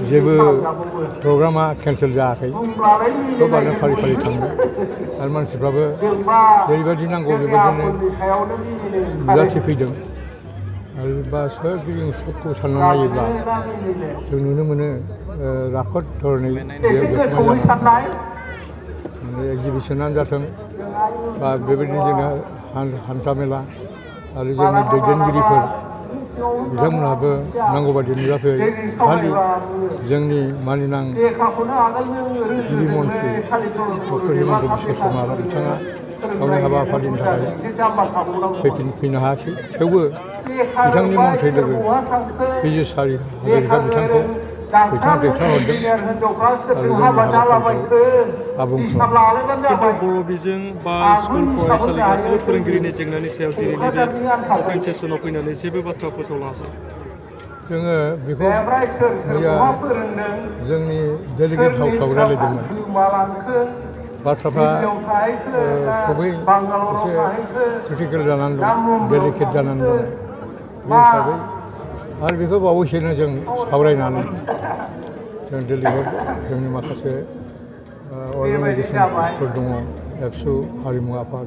जेबो प्रग्रामा केन्सेल जायाखै गोबानो फारि फारि थांदों आरो मानसिफ्राबो जेरैबायदि नांगौ बेबायदिनो नुजाथि फैदों आरो बा सोरगिदिं सबखौ सानना नायोब्ला जों नुनो मोनो राफोद धरनै बेरखांनाय जानानै एक्जिबिसनानो जाथों बा बेबायदिनो जोंना हान्था मेला आरो जोंनि दैदेनगिरिफोर बिथांमोनहाबो नांगौ बायदि नुजाफैयो खालि जोंनि मानिनां गिबि मन्थ्रि डक्टर हिमन्त बिश्व शर्मा बिथाङा गावनि हाबाफारिनि थाखाय फैनो हायाखै थेवबो बिथांनि मन्थ्रि लोगो पियुष हाजरिका बिथांखौ बिथाङा दैथायहरदों आरो जोंनि हाबाफारिखौ आबुं खिन्थु बर' बिजों बा स्कुल फरायसालि गासैबो फोरोंगिरिनि जेंनानि सायाव दिनैनि बे अपेन सेसनाव फैनानै जेबो बाथ्रा फोसावलाङासै जोङो बेखौ मैया जोंनि डेलिगेट हाउसआव रायज्लायदोंमोन बाथ्राफ्रा गुबै एसे क्रिटिकेल जानानै दं डेलिकेट जानानै दं बे हिसाबै आरो बेखौ बावैसोनो जों सावरायनानै जों दिल्लीआव जोंनि माखासे अर्गानाइजेसनफोर दङ एबसु हारिमु आफाद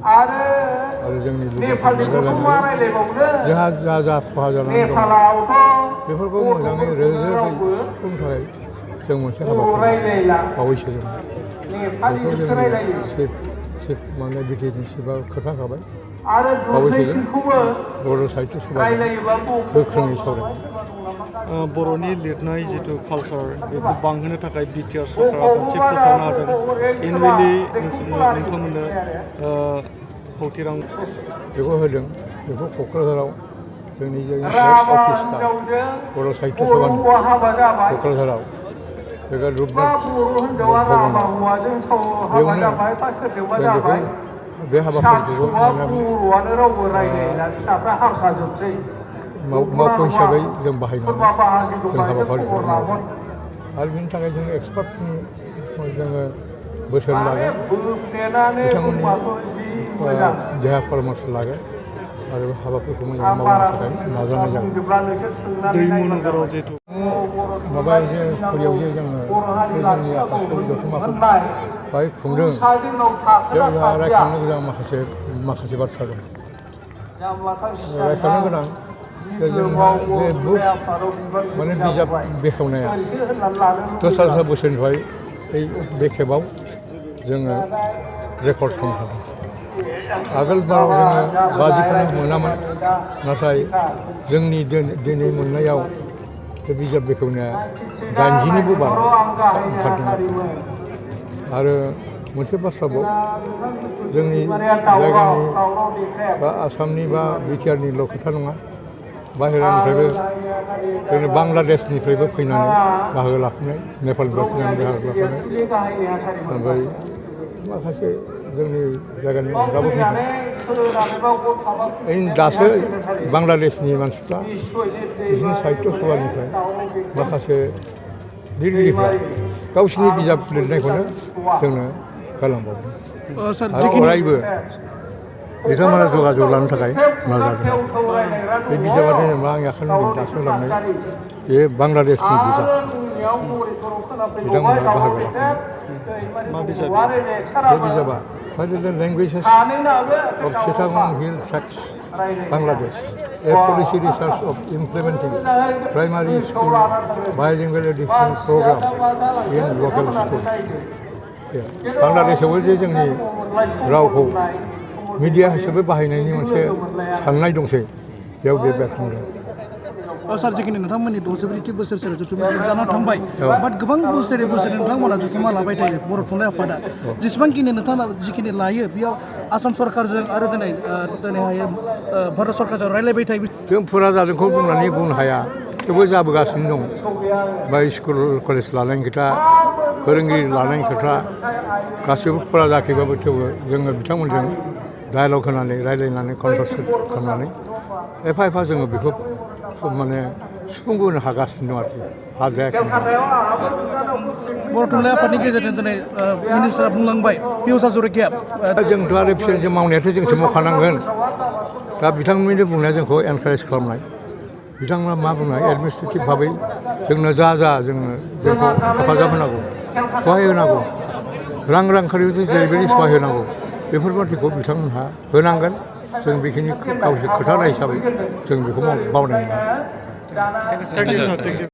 आरो जोंनि लोगोफोरजों रायज्लायनानै जोंहा जा खहा जानानै दं बेफोरखौ मोजाङै रोजोबै सुफुंनो थाखाय जों मोनसे हाबाफारि बावैसो जों बेखौ जोंनि चिफ माने बिटिएडनि चिफआ खोन्थाखाबाय बावैसो जों बर' साहित्य सभाजों गोख्रोङै सावरायबाय बर'नि लिरनाय जिथु कालचार बेखौ बांहोनो थाखाय बिटिआर सरकारा मोनसे फोसावना होदों एनुवेलि नोंथांमोननो खौथि रां बेखौ होदों बेखौ क'क्राझाराव जोंनि नेक्स्ट अफिसआ बर' साहित्य सभानि क'क्राझाराव बेखौ रुपनाथ भबनाव बेयावनो जों बेखौ बे हाबाफारिखौ मावख' हिसाबै जों बाहायनानै जों हाबाफारिखौ मावगोन आरो बिनि थाखाय जों एक्सपार्टनि जोङो बोसोन लागोन बिथांमोननि देहा परामर्श लागोन आरो हाबाफोरखौ मोजाङै मावनो थाखाय नाजानाय जागोन दैमु नोगोराव जिहेतु माबा जे फरियाव जे जोङो जोंनि आफादखौ जथुम्माखौ बाहाय खुंदों बेयाव जोंहा रायखांनो गोनां माखासे बाथ्रा दं रायखांनो गोनां जोंहा जे बुक माने बिजाब बेखेवनाया दस्रा बोसोरनिफ्राय बे खेबाव जोङो रेकर्ड खालामनो हादों आगोल बाराव जोङो बाजिखौनो मोनामोन नाथाय जोंनि दिनै मोननायाव बे बिजाब बेखेवनाया 80निबो बारा ओंखारदों आरो मोनसे बाथ्राबाव जोंनि जायगानि बा आसामनि बा बिटिआरनिल' खोथा नङा बाहेरानिफ्रायबो जोंनि बांलादेशनिफ्रायबो फैनानै बाहागो लाफैनाय नेपालनिफ्राय फैनानै बाहागो लाफैनाय ओमफ्राय माखासे जोंनि जायगानि अनगाबो फैदों दासो बांलादेशनि मानसिफ्रा बिदिनो साहित्य सभानिफ्राय माखासे लिरगिरिफ्रा गावसिनि बिजाब लिरनायखौनो जोंनो होलांबावदों आरो अरायबो बिथांमोना जगाजग लानो थाखाय नाजादों बे बिजाबा जेनेबा आंनि आखाइनि दासो लांनाय बे बांलादेशनि बिजाब बिथांमोना बाहागो लाफैनाय बे बिजाबा languages of Chittagong hill tracts Bangladesh a policy research of implementing primary school bilingual education programme in local school बांलादेशआवबो जे जोंनि रावखौ मिडिया हिसाबै बाहायनायनि मोनसे साननाय दंसै बेयाव बे बेरखांदों सार जिखिनि नोंथांमोननि 63 बोसोरसो जथुम्मा जाना थांबाय बाट गोबां बोसोरै नोंथांमोना जथुम्मा लाबाय थायो बर' थुनलाइ आफादा जेसेबांखिनि नोंथाङा जिखिनि लायो बेयाव आसाम सरकारजों आरो दिनैहाय भारत सरकारजों रायज्लायबाय थायो जों फुरा जादोंखौ बुंनो हाया थेवबो जाबोगासिनो दं बा स्कुल कलेज लानायनि खोथा फोरोंगिरि लानायनि खोथा गासैबो फुरा जायाखैबाबो थेवबो जोङो बिथांमोनजों डायलग होनानै रायज्लायनानै कनभारसेट खालामनानै एफा एफा जोङो बेखौ माने सुफुंबोनो हागासिनो दं आरोखि हाजायाखै बर' थुनलाइ आफादनि गेजेरजों दिनै मिनिस्टारा बुंलांबाय पियुष हाजरिकाया जोंथ' आरो जों मावनायाथ' जोंसो मावखानांगोन दा बिथांमोननि बुंनाया जोंखौ एनकारेज खालामनाय बिथांमोना मा बुङो एडमिनिस्ट्रेटिभ भाबै जोंनो जोंखौ हेफाजाब होनांगौ सहाय होनांगौ रांखान्थियाव जेरैबायदि सहाय होनांगौ बेफोर बादिखौ बिथांमोनहा होनांगोन जों बेखिनि गावसोर खोथा हिसाबै जों बेखौ बावनाय नङा। Thank you sir thank U